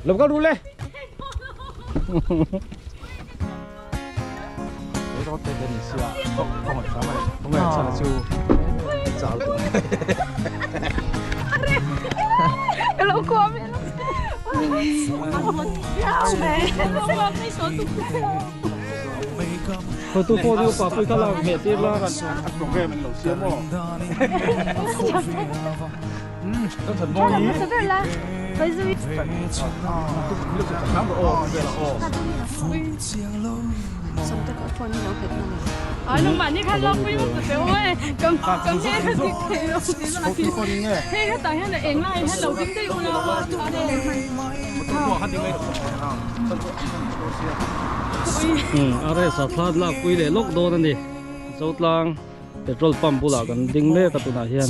Lo kal ru le. Tu phone hi pa pui kha lak hmeh tir la. Aresa thla lak pui leh lawk dawn a ni Zotlang. Petrol pump bulah kan ding mek a tunah hian.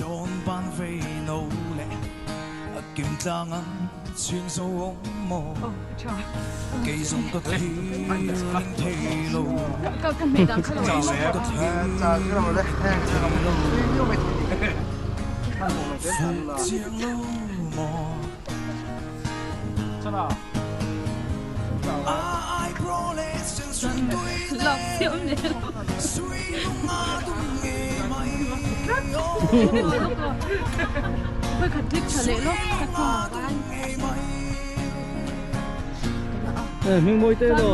Hming mawi te lo.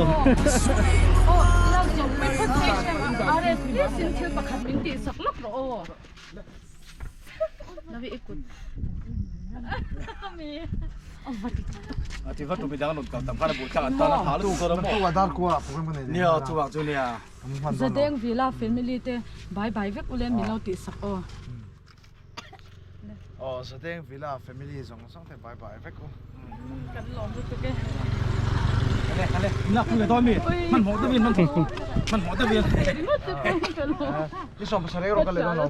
Zadeng Villa family te bye bye vek ule min lo tih sak aw. Aw Zadeng Villa family zawng zawng te bye bye vek u. Kan lawm lutuk e. Ale ale nak le dawn mi man hmawh deuh in man man hmawh deuh in. Ni sawm pasarih erawh ka leh dawn lo.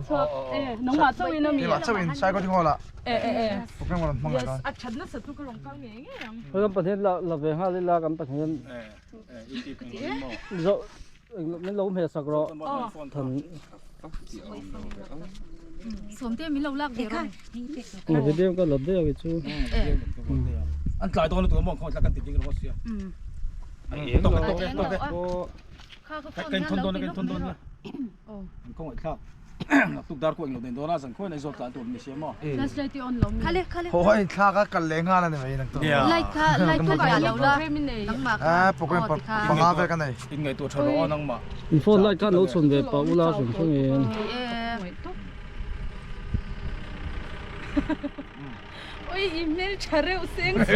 Nangmah chauh in a mi. Keimah chauh in Saikawt hi hall ah. E e e. Program ka rawn hmang leh dawn. Yes, a that nasa chu ka rawn kal ngei ngei ang. Kan Pathian la la ve nghal ila kan Pathian zo min lo hmeh sak rawh than Sawmte min lo lak ve rawh. Na video ka la deuh hi chu. An tlai dawn lutuk a maw khawngaih thlak kan ti ding rawh sia. Tawk tawk tawk Ka in thawn dawn a ka in thawn dawn nia. An khawngaih thlak. Naktuk dar kawh englo den dawn a zan khawiin Aizawl tlan tur ni sia maw. Flashlight i on lo mi. Khale khale. Haw a inthlak a kal leh nghal a ni mai naktuk. Light kha light kha dah lo la nangmah kha. Eh program panga vel ka nei. In ngaihtuah tha rawh aw nangmah. In phone light kha an lo chhun ve pah ula hrim hrim in. Oi i hmel tha reuh seng chu.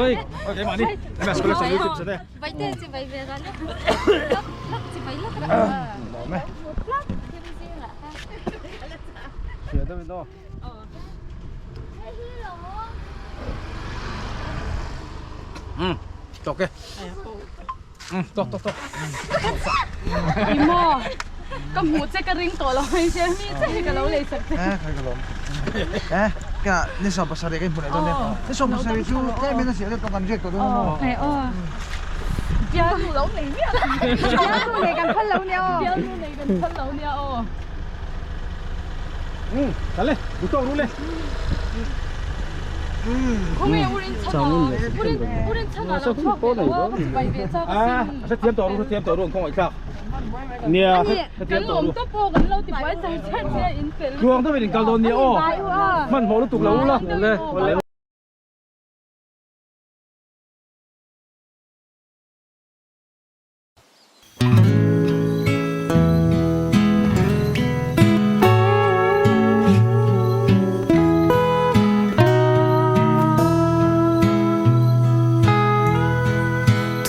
Oi. Vai te chi vai ve ra le. Lak chi vai lak ra. Hria deuh in aw. Tawk e. Tawk tawk tawk. I maw ka hmuh che ka ring tawh lo mai che mi che hi ka lo lei sak che. Eh ka lawm. Eh ka ni sawm pasarih ka inhmu leh dawn nia. Ni sawm pasarih chu tlem in a siah deuh tawh kan riak tawh dawn a maw. Eh aw. Bialnu lo nei miah lo. Bialnu nei kan phal lo nia aw. Bialnu nei kan phal lo nia aw. Kal le, du tawk ru le. Khawnge urin chhan a, urin urin chhan a lo chhuak ve lo a, ka chibai ve chak a sin. A hrethiam tawh ru, hrethiam tawh ru an khawngaih thlak. Nia, hrethiam Kan tawh ru. lawm tawp aw, kan lo ti buai char char che a in fel. Tluang deuhin in kal dawn nia aw. Hmanhmawh lutuk lo ula.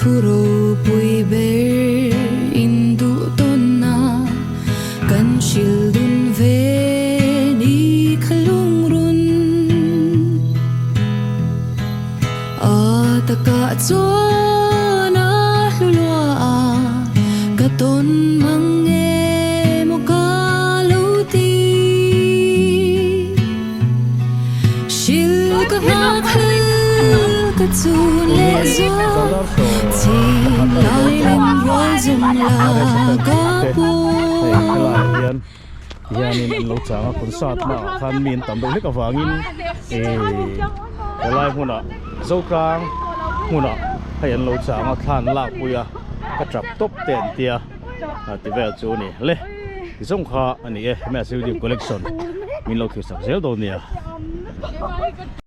Thu ropui ber in duh tawn a, kan hril dun ve ni kha lungrun. A takah chuan a hlu lua a, ka tawn mang emaw ka lo ti. Hril ka nghak hlel ka chun leh zawk, chhin lai leng rual zum la ka pawh. Hianin an lo chang a concert na ah khan mi an tam deuh hlek avangin eh helai hmunah Zotlang hmunah hei an lo chang a thla an lak pui a ka tap tawp te an tia a ti vel chu a ni le ti zawng kha a ni e hemi a studio collection min lo thlir sak zel dawn nia.